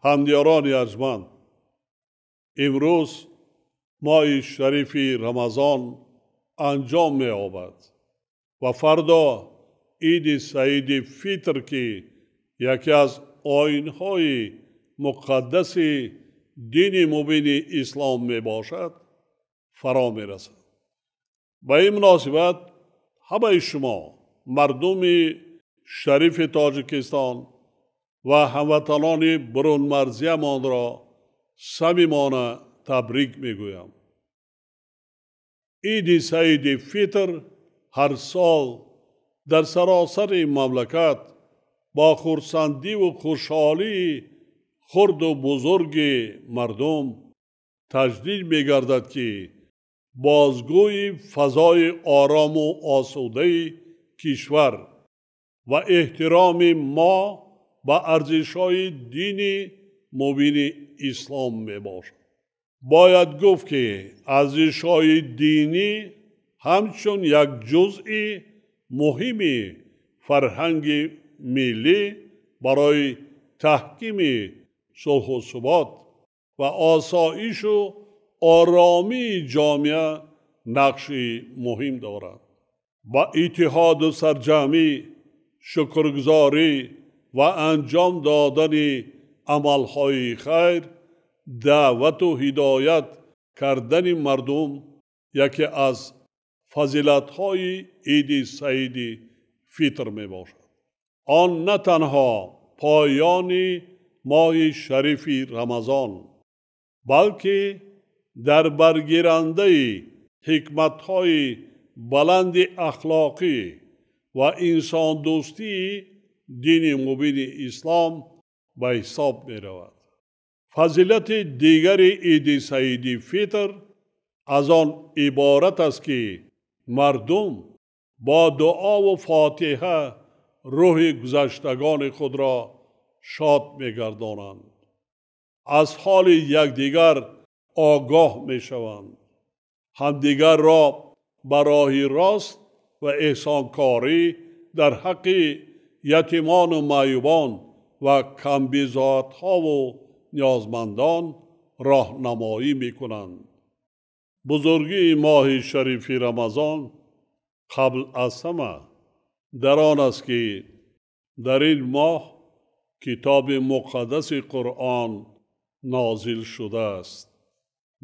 Ҳамдиёрони арҷманд, имрӯз моҳи шарифи Рамазон анҷом меёбад ва фардо Иди Саиди Фитр, ки яке аз оинҳои муқаддаси дини мубини Ислом мебошад, фаро мерасад. Ба ин муносибат ҳамаи шумо, мардуми шарифи Тоҷикистон ва ҳамватанони бурунмарзиямонро самимона табрик мегӯям. Иди Саиди Фитр ҳар сол дар саросари мамлакат бо хурсандиву хушҳолии хурду бузурги мардум таҷлил мегардад, ки бозгӯи фазои орому осудаи кишвар ва эҳтироми мо ба арзишҳои дини мубини Ислом мебошад. Бояд гуфт, ки арзишҳои динӣ ҳамчун як ҷузъи муҳими фарҳанги миллӣ барои таҳкими сулҳу субот ва осоишу оромии ҷомеа нақши муҳим дорад. Ба иттиҳоду сарҷамъӣ, шукргузорӣ ва анҷом додани амалҳои хайр, даъвату ҳидоят кардани мардум яке аз фазилатҳои Иди Саиди Фитр мебошад. Он на танҳо поёни моҳи шарифи Рамазон, балки дар баргирандаи ҳикматҳои баланди ахлоқӣ ва инсондӯстии дини мубини Ислом ба ҳисоб меравад. Фазилати дигари Иди Саиди Фитр аз он иборат аст, ки мардум бо дуову фотиҳа рӯҳи гузаштагони худро шод мегардонанд, аз ҳоли якдигар огоҳ мешаванд, ҳамдигарро ба роҳи рост ва эҳсонкорӣ дар ҳаққи ятимону маъюбон ва камбизоатҳову ниёзмандон роҳнамоӣ мекунанд. Бузургии моҳи шарифи Рамазон қабл аз ҳама дар он аст, ки дар ин моҳ китоби муқаддаси Қуръон нозил шудааст.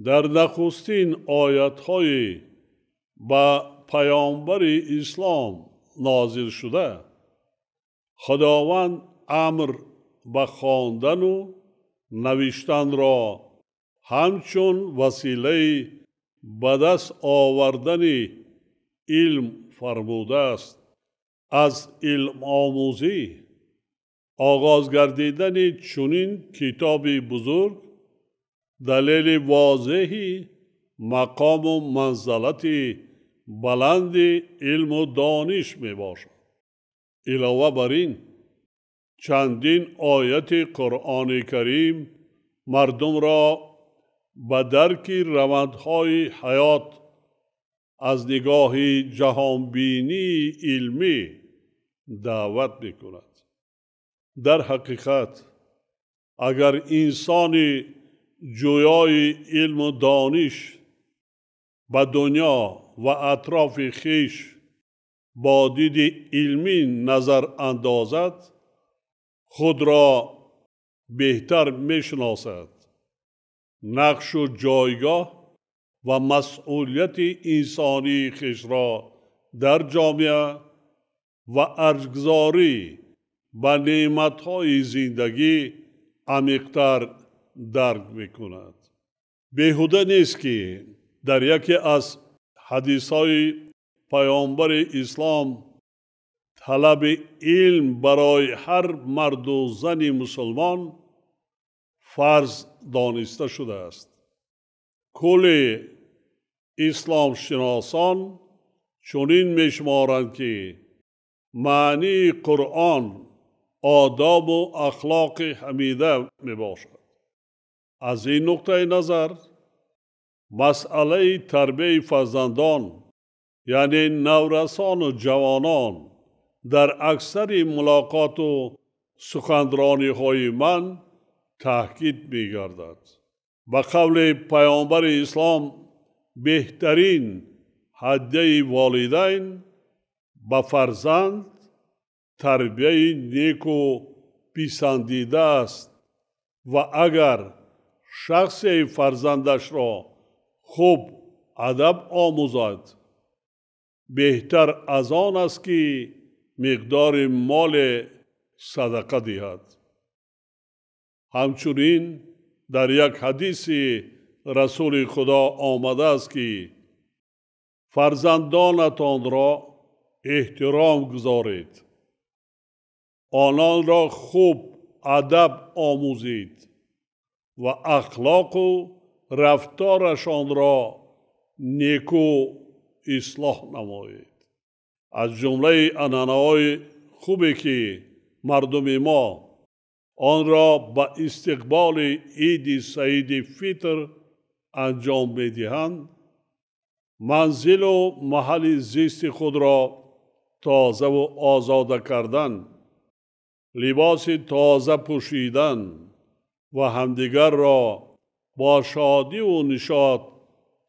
Дар нахустин оятҳои ба паёмбари Ислом нозил шуда, Худованд амр ба хондану навиштанро ҳамчун василаи ба даст овардани илм фармудааст. Аз илмомӯзӣ оғоз гардидани чунин китоби бузург далели возеҳи мақому манзалати баланди илму дониш мебошад. Илова бар ин, чандин ояти Қуръони Карим мардумро ба дарки равандҳои ҳаёт аз нигоҳи ҷаҳонбинии илмӣ даъват мекунад. Дар ҳақиқат, агар инсони ҷӯёи илму дониш ба дунё ва атрофи хеш бо диди илмӣ назар андозад, худро беҳтар мешиносад, нақшу ҷойгоҳ ва масъулияти инсонии хешро дар ҷомеа ва арҷгузорӣ ба неъматҳои зиндагӣ амиқтар дарк мекунад. Беҳуда нест, ки дар яке аз ҳадисҳои паёмбари Ислом талаби илм барои ҳар марду зани мусулмон фарз дониста шудааст. Кулли исломшиносон чунин мешуморанд, ки маънии Қуръон одобу ахлоқи ҳамида мебошад. Аз ин нуқтаи назар масъалаи тарбияи фарзандон, яъне наврасону ҷавонон, дар аксари мулоқоту суханрониҳои ман таъкид мегардад. Ба қавли Паёмбари Ислом, беҳтарин ҳадяи волидайн ба фарзанд тарбияи неку писандида аст ва агар шахсе фарзандашро хуб адаб омӯзад, беҳтар аз он аст, ки миқдори моле садақа диҳад. Ҳамчунин дар як ҳадиси Расули Худо омадааст, ки фарзандонатонро эҳтиром гузоред, ононро хуб адаб омӯзед ва ахлоқу рафторашонро неку ислоҳ намоед. Аз ҷумлаи анъанаҳои хубе, ки мардуми мо онро ба истиқболи Иди Саиди Фитр анҷом медиҳанд, манзилу маҳалли зисти худро тозаву озода кардан, либоси тоза пӯшидан ва ҳамдигарро бо шодиву нишот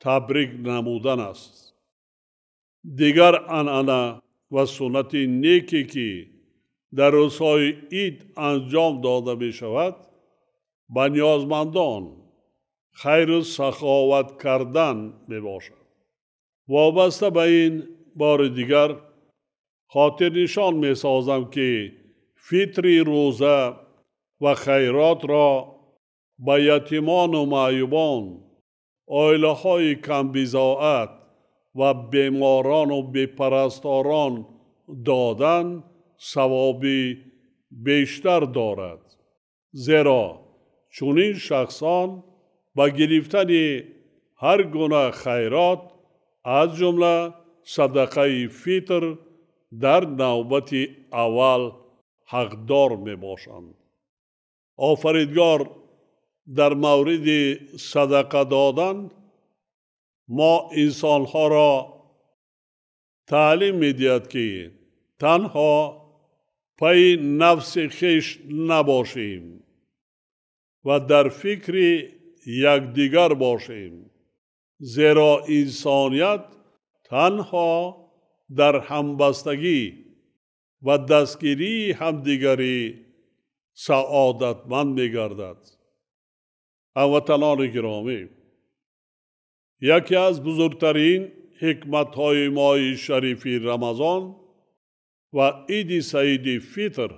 табрик намудан аст. Дигар анъана ва суннати неке, ки дар рӯзҳои ид анҷом дода мешавад, ба ниёзмандон хайру саховат кардан мебошад. Вобаста ба ин бори дигар хотирнишон месозам, ки фитри рӯза ва хайротро ба ятимону маъюбон, оилаҳои камбизоат ва беморону бепарасторон додан савоби бештар дорад, зеро чунин шахсон ба гирифтани ҳар гуна хайрот, аз ҷумла садақаи фитр, дар навбати аввал ҳақдор мебошанд. Офаридгор дар мавриди садақа додан мо инсонҳоро таълим медиҳад, ки танҳо пайи нафси хеш набошем ва дар фикри якдигар бошем, зеро инсоният танҳо дар ҳамбастагӣ ва дастгирии ҳамдигарӣ саодатманд мегардад. Ҳамватанони гиромӣ, яке аз бузургтарин ҳикматҳои моҳи шарифи Рамазон ва Иди Саиди Фитр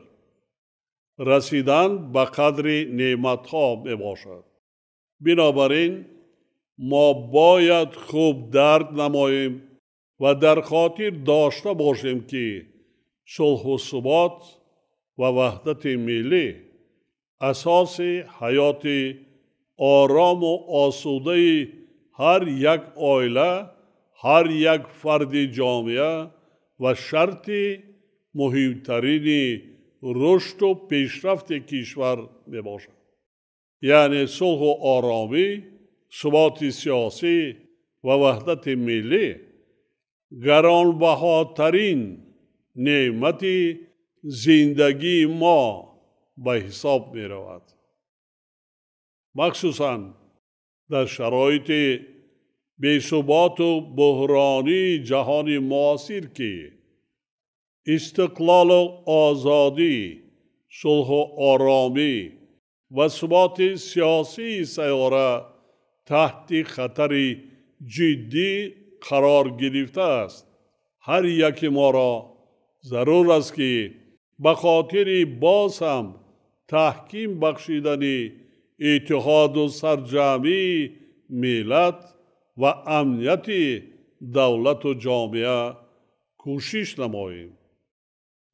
расидан ба қадри неъматҳо мебошад. Бинобар ин мо бояд хуб дарк намоем ва дар хотир дошта бошем, ки сулҳу субот ва ваҳдати миллӣ асоси ҳаёти орому осудаи ҳар як оила, ҳар як фарди ҷомеа ва шарти муҳимтарини рушду пешрафти кишвар мебошад. Яъне сулҳу оромӣ, суботи сиёсӣ ва ваҳдати миллӣ гаронбаҳотарин неъмати зиндагии мо ба ҳисоб меравад. Махсусан дар шароити бесуботу буҳронии ҷаҳони муосир, ки истиқлолу озодӣ, сулҳу оромӣ ва суботи сиёсии сайёра таҳти хатари ҷиддӣ қарор гирифтааст, ҳар яки моро зарур аст, ки ба хотири боз ҳам таҳким бахшидани иттиҳоду сарҷамъии миллат ва амнияти давлату ҷомеа кӯшиш намоем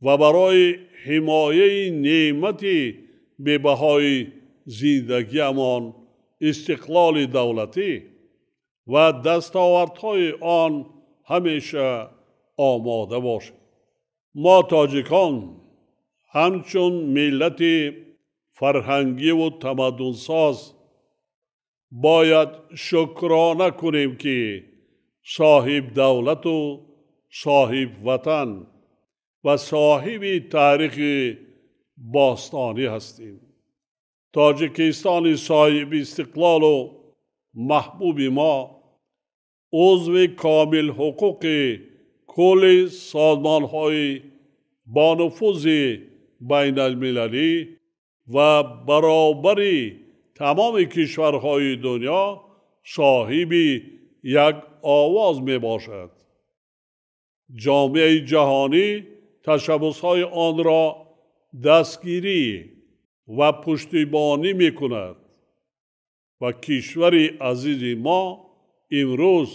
ва барои ҳимояи неъмати бебаҳои зиндагиамон, истиқлоли давлатӣ ва дастовардҳои он ҳамеша омода бошем. Мо тоҷикон ҳамчун миллати фарҳангиву тамаддунсоз бояд шукрона кунем, ки соҳибдавлату соҳибватан ва соҳиби таърихи бостонӣ ҳастем. Тоҷикистони соҳибистиқлолу маҳбуби мо узви комилҳуқуқи кулли созмонҳои бонуфузи байналмилалӣ ва баробари тамоми кишварҳои дунё соҳиби як овоз мебошад. Ҷомеаи ҷаҳонӣ ташаббусҳои онро дастгирӣ ва пуштибонӣ мекунад ва кишвари азизи мо имрӯз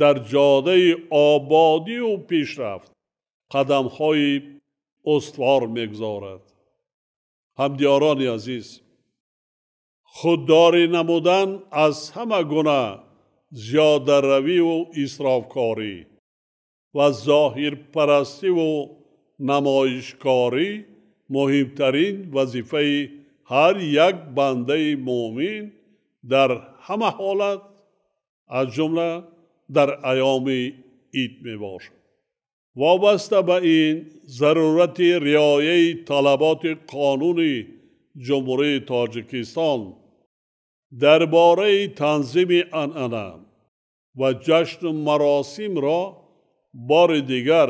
дар ҷодаи ободию пешрафт қадамҳои устувор мегузорад. Ҳамдиёрони азиз, худдорӣ намудан аз ҳама гуна зиёдаравиву исрофкорӣ ва зоҳирпарастиву намоишкорӣ муҳимтарин вазифаи ҳар як бандаи муъмин дар ҳама ҳолат, аз ҷумла дар айёми ид мебошад. Вобаста ба ин зарурати риояи талаботи қонуни Ҷумҳурии Тоҷикистон дар бораи танзими анъана ва ҷашну маросимро бори дигар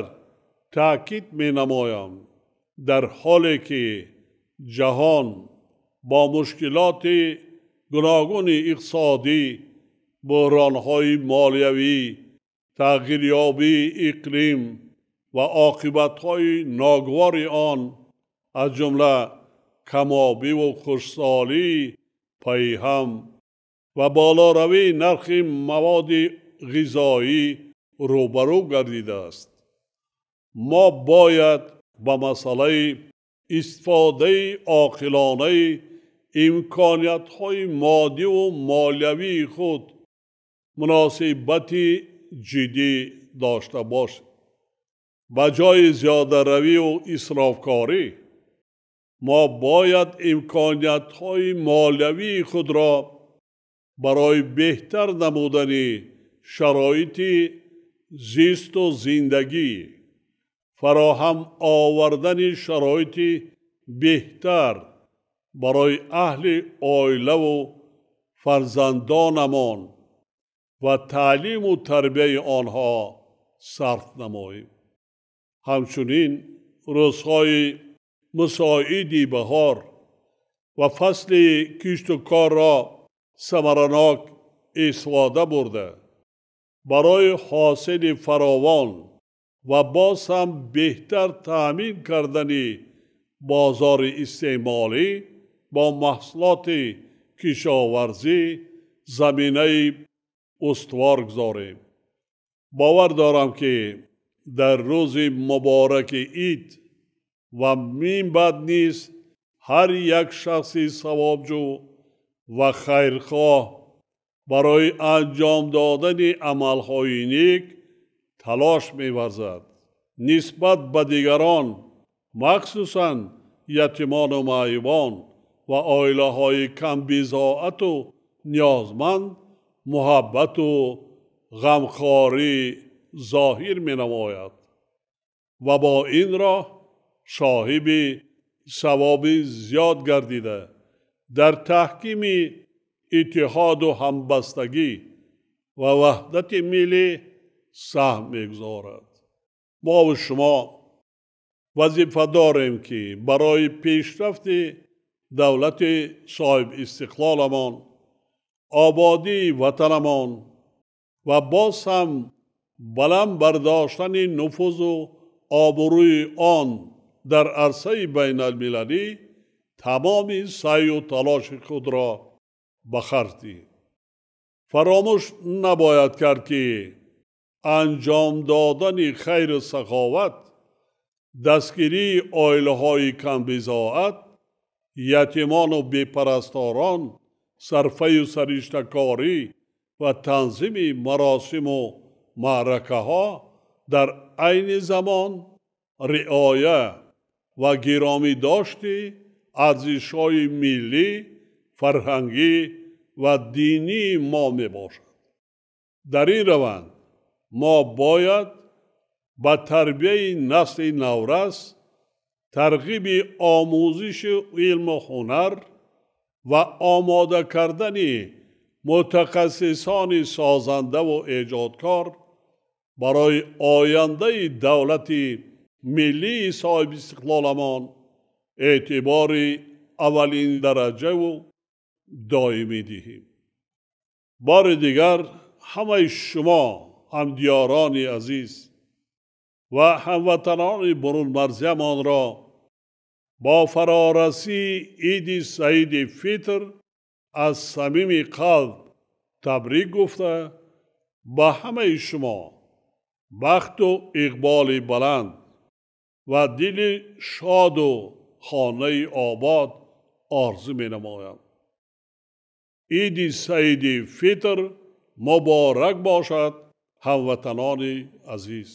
таъкид менамоям. Дар ҳоле ки ҷаҳон бо мушкилоти гуногуни иқтисодӣ, буҳронҳои молиявӣ, тағйирёбии иқлим ва оқибатҳои ногувори он, аз ҷумла камобиву хушсолии пайҳам ва болоравии нархи маводи ғизоӣ рӯбарӯ гардидааст, мо бояд ба масъалаи истифодаи оқилонаи имкониятҳои моддиву молиявии худ муносибати ҷиддӣ дошта бошем. Ба ҷои зиёдаравию исрофкорӣ мо бояд имкониятҳои молиявии худро барои беҳтар намудани шароити зисту зиндагӣ, фароҳам овардани шароити беҳтар барои аҳли оилаву фарзандонамон ва таълиму тарбияи онҳо сарф намоем. Ҳамчунин рӯзҳои мусоиди баҳор ва фасли кишту корро самаранок истифода бурда, барои ҳосили фаровон ва боз ҳам беҳтар таъмин кардани бозори истеъмолӣ бо маҳсулоти кишоварзӣ заминаи устувор гузорем. Бовар дорам, ки дар рӯзи мубораки ид ва минбаъд низ ҳар як шахси савобҷӯ ва хайрхоҳ барои анҷом додани амалҳои нек талош меварзад. Нисбат ба дигарон, махсусан ятимону маъюбон ва оилаҳои камбизоату ниёзманд муҳаббату ғамхорӣ зоҳир менамояд ва бо ин роҳ соҳиби савоби зиёд гардида, дар таҳкими иттиҳоду ҳамбастагӣ ва ваҳдати миллӣ саҳм мегузорад. Мову шумо вазифа дорем, ки барои пешрафти давлати соҳибистиқлоламон, ободии ватанамон ва боз ҳам баланд бардоштани нуфузу обрӯи он дар арсаи байналмилалӣ тамоми саъю талоши худро ба харҷ диҳем. Фаромӯш набояд кард, ки анҷом додани хайру саховат, дастгирии оилаҳои камбизоат, ятимону бепарасторон, сарфаю сариштакорӣ ва танзими маросиму маъракаҳо дар айни замон риоя ва гиромӣ дошти арзишҳои миллӣ, фарҳангӣ ва динии мо мебошад. Дар ин раванд мо бояд ба тарбияи насли наврас, тарғиби омӯзиши илму ҳунар, Ва омода кардани мутахассисони созандаву эҷодкор барои ояндаи давлати миллии соҳибистиқлоламон эътибори аввалиндараҷаву доимӣ диҳем. Бори дигар ҳамаи шумо ҳамдиёрони азиз ва ҳамватанони бурунмарзиямонро бо фарорасии Иди Саиди Фитр аз самими қалб табрик гуфта, ба ҳамаи шумо бахту иқболи баланд ва дили шоду хонаи обод орзу менамоям. Иди Саиди Фитр муборак бошад, ҳамватанони азиз!